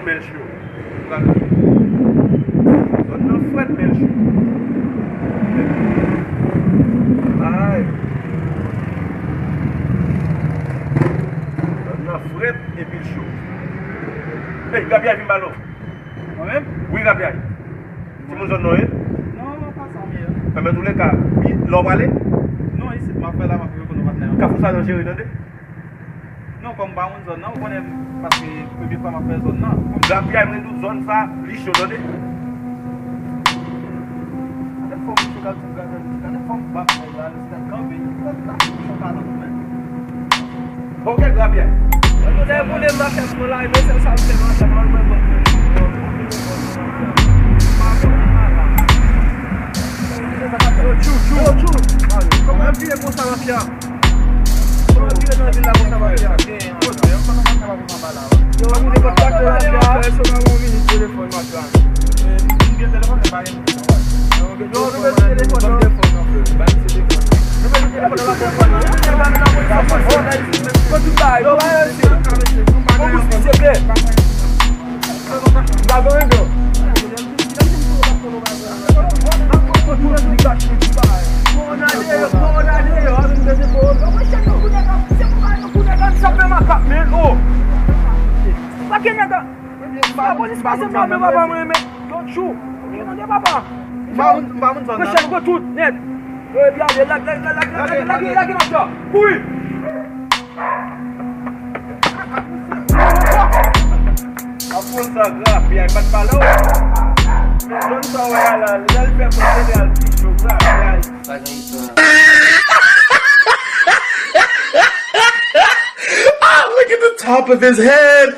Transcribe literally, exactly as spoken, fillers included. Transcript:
Men l cho. Zòn nan frèt, men l cho. Ay. Zòn nan frèt epi l cho. Hey, Grapyay, vin ba nou. Mwen menm? Wi, Grapyay. Timoun zòn nan, wi. Non, non, pa sa, men. Anben, antouleka, lè w prale? Non, isit, m ap fè la, m ap reponn ou patnè. Kafou sa nan jere, tande? Non, kòm m pa moun zòn nan, ou konnen, paske premye fwa m ap fè zòn nan. Grapyay, mwen di w, zòn sa, li cho, tande? Gade fòm misye ka di m gade, gade fòm bab nèg la, misye ka kanpe, gade sa misye ka nan men. Bon, gade Grapyay. Lè boule m nan tèt mwen la, e mesye sa m fè nan tèt mwen, mwen, mwen. Yo, tchou, tchou. Yo, tchou. Kòman ap vire konsa, mafya? Yo, moun e kontak yo la, yo. Yo, nou mete telefòn nan. Yo, ba yo, se. Bon, bouch li, se vre. Ba yo, yo. Kouri! Ap konn sa Grapyay pa t pale w. Men zòn sa w wè a la, lè l fè kontinye al ti cho Grapyay. Ah, look at the top of his head.